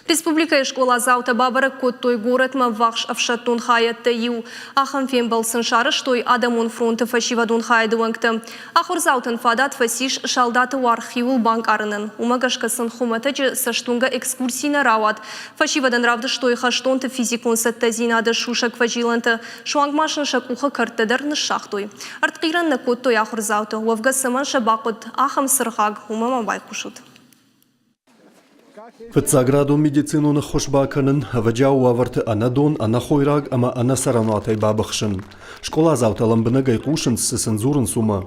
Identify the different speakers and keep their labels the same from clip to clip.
Speaker 1: Республикӕйы скъоладзаутӕ бабӕрӕг кодтой горӕтмӕ ӕввахс ӕфсӕддон хайӕдтӕй иу. Ахӕм фембӕлд сын сарӕзтой Адӕмон фронты фӕсивӕдон хайады уӕнгтӕ. Ахуырдзаутӕн фадат фӕцис салдаты уаргъ хиуыл банкъарынӕн. Уымӕ гӕсгӕ сын хуымӕтӕджы цӕстуынгӕ экскурси нӕ рауад. Фӕсивӕдӕн равдыстой хӕстонты физикон цӕттӕдзинады сусӕг фӕзилӕнтӕ, суанг ма сын сӕ къухы кӕрдтӕ дӕр ныссагътой. Ӕртхъирӕн нӕ кодтой ахуырдзауты. Уӕвгӕ цӕмӕн сӕ бахъуыд ахӕм цыргъаг, уымӕ ма байхъусут.
Speaker 2: Фыццаградон медицинон ӕххуыс бакӕнын, ӕвӕджиау уавӕрты ӕнӕдон, ӕнӕхойраг ӕмӕ ӕнӕцӕрӕнуатӕй бабыхсын. Скъоладзаутӕ лӕмбынӕгӕй хъусынц, цы сын дзурынц, уымӕ.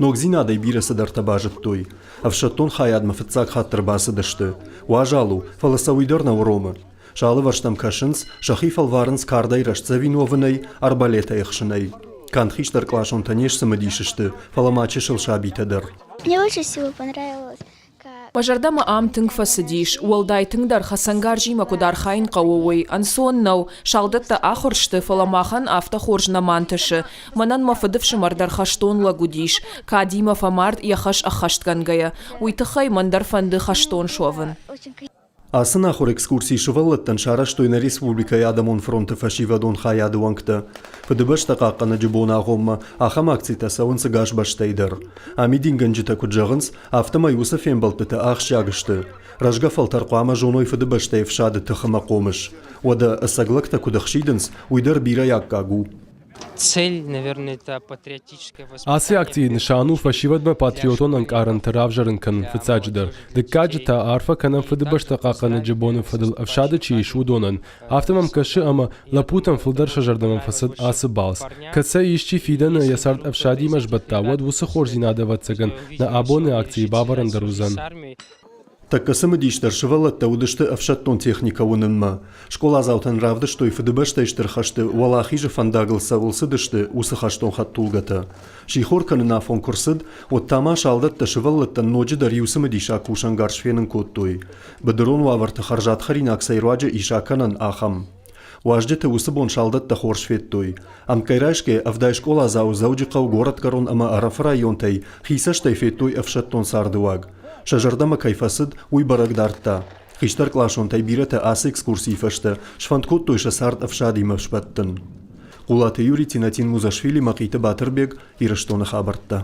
Speaker 2: Ногдзинадӕй бирӕ цыдӕртӕ базыдтой. Ӕфсӕддон хайадмӕ фыццаг хатт ӕрбацыдысты. Уазал у, фӕлӕ сӕ уый дӕр нӕ уромы. Сӕ алывӕрстӕм кӕсынц, сӕхи фӕлварынц кардӕй рӕстдзӕвин уӕвынӕй, арбалетӕй ӕхсынӕй. Канд хистӕркъласонтӕ не сцымыдис сты, фӕлӕ ма чысыл сабитӕ дӕр.
Speaker 3: Мне больше всего понравилось
Speaker 4: Мӕ зӕрдӕмӕ ам тынг фӕцыдис, уӕлдай тынгдӕр хӕцӕнгарзимӕ куыд архайын хъӕуы, уый. Ӕнцон нӕу, салдӕттӕ ахуыр сты, фӕлӕ махӕн афтӕ хорз нӕма ӕнтысы. Мӕнӕн мӕ фыдыфсымӕр дӕр хӕстон лӕг уыдис, кадимӕ фӕмард йӕ хӕс ӕххӕстгӕнгӕйӕ. Уый тыххӕй мӕн дӕр фӕнды хӕстон суӕвын.
Speaker 2: Ацы нахуыр экскурси сывӕллӕттӕн сарӕзтой нӕ республикӕйы Адӕмон фронты фӕсивӕдон хайады уӕнгтӕ. Фыдыбӕстӕ хъахъхъӕнӕджы боны агъоммӕ ахӕм акцитӕ цӕуынц ӕгас бӕстӕйы дӕр. Амидингӕнджытӕ куыд зӕгъынц, афтӕмӕй уыцы фембӕлдтытӕ ахсджиаг сты. Рӕзгӕ фӕлтӕр хъуамӕ зоной Фыдыбӕстӕйы ӕфсады тых ӕмӕ хъомыс. Уӕдӕ ӕцӕг лӕгтӕ куыд ӕхсидынц, уый дӕр бирӕ аккаг у.
Speaker 5: Ацы акцийы нысан у фӕсивӕдмӕ патриотон ӕнкъарӕнтӕ равзӕрын кӕнын фыццаджыдӕр. Дыккаджы та арфӕ кӕнӕм Фыдыбӕстӕ хъахъхъӕнӕджы боны фӕдыл ӕфсады чи ис, уыдонӕн. Афтӕ мӕм кӕсы, ӕмӕ лӕппутӕн фылдӕр сӕ зӕрдӕмӕ фӕцыд ацы балц. Кӕд сӕ исчи фидӕны йӕ цард ӕфсадимӕ сбӕтта, уӕд уыцы хорздзинад, ӕвӕццӕгӕн, нӕ абоны акцийы бавӕрӕн дӕр уыдзӕн.
Speaker 2: Тӕккӕ цымыдисдӕр сывӕллӕттӕ уыдысты ӕфсӕддон техникӕ уынынмӕ. Скъоладзаутӕн равдыстой Фыдыбӕстӕйы Стыр хӕсты Уӕлахизы фӕндагыл цӕуыл цыдысты, уыцы хӕстон хӕдтулгӕтӕ. Сихор кӕнын афон куы рцыд, уӕд та ма салдӕттӕ сывӕллӕттӕн ноджыдӕр иу цымыдисаг кусӕнгарз фенын кодтой. Быдырон уавӕрты хӕрзад хӕринаг цӕй руаджы ис акӕнӕн, ахӕм. Уазджыты уыцы бон салдӕттӕ хорз федтой. Ӕмткӕй райсгӕ 70 скъоладзауы Дзӕуджыхъӕу горӕтгӕрон ӕмӕ Ӕрӕфы районтӕй хи цӕстӕй федтой ӕфсӕддон цардыуаг. Сӕ зӕрдӕмӕ кӕй фӕцыд, уый бӕрӕг дардта. Хистӕркъласонтӕй бирӕтӕ ацы экскурсийы фӕстӕ сфӕнд кодтой сӕ цард ӕфсадимӕ сбӕттын. Хъулаты Юрий, Тинатин Музашвили, Мӕхъиты Батырбег, Ирыстоны хабӕрттӕ.